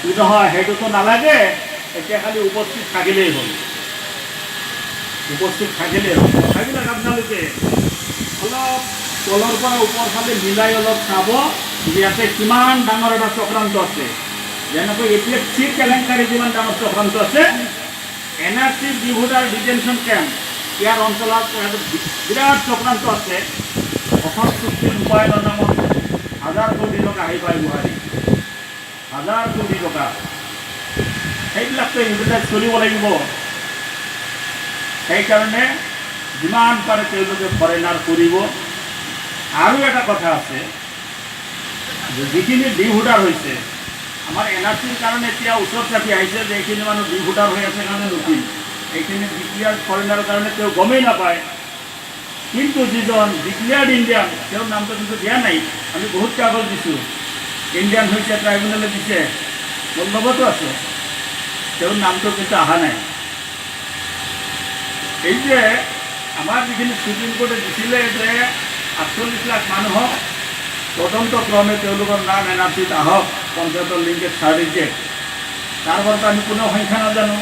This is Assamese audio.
নহয়, সেইটোতো নালাগে। এতিয়া খালি উপস্থিত থাকিলেই হ'ল, উপস্থিত থাকিলেই হ'ল। কথাবিলাক আপোনালোকে অলপ তলৰ পৰা ওপৰ ফালে মিলাই অলপ চাব যে ইয়াতে কিমান ডাঙৰ এটা চক্ৰান্ত আছে। যেনেকৈ এপিএছচিৰ কেলেংকাৰী যিমান ডাঙৰ চক্ৰান্ত আছে, NRC, D voter, detention camp, ইয়াৰ অঞ্চলত বিৰাট চক্ৰান্ত আছে। অসম চুক্তি ৰূপায়ণৰ নামত হাজাৰ কোটি টকা আহি পায় গুৱাহাটী, হাজাৰ কোটি টকা। সেইবিলাকতো এইবিলাক চলিব লাগিব। সেইকাৰণে যিমান পাৰে তেওঁলোকে ফৰেনাৰ কৰিব। আৰু এটা কথা আছে যে যিখিনি ডি ভোটাৰ হৈছে, আমাৰ এনআৰচিৰ কাৰণে এতিয়া ওচৰ চাপি আহিছে যে এইখিনি মানুহ ডি ভোটাৰ হৈ আছে কাৰণে নতুন, এইখিনি ডিক্লিয়াৰ্ড ফৰেনাৰ কাৰণে তেওঁ গমেই নাপায়। কিন্তু যিজন ডিক্লিয়াৰ্ড ইণ্ডিয়ান, তেওঁৰ নামটো কিন্তু দিয়া নাই। আমি বহুত কাগজ দিছোঁ, ইণ্ডিয়ান হৈছে, ট্ৰাইব্যুনেলে দিছে, মোৰ লগতো আছে, তেওঁৰ নামটো কিন্তু অহা নাই। এই যে আমাৰ যিখিনি সুপ্ৰিম কোৰ্টে দিছিলে যে 48 লাখ মানুহক তদন্তক্ৰমে তেওঁলোকৰ নাম এনআৰচিত আহক, পঞ্চায়তৰ লিংকেজ চাৰ্টিফিকেট, তাৰ পৰাতো আমি কোনো সংখ্যা নাজানো।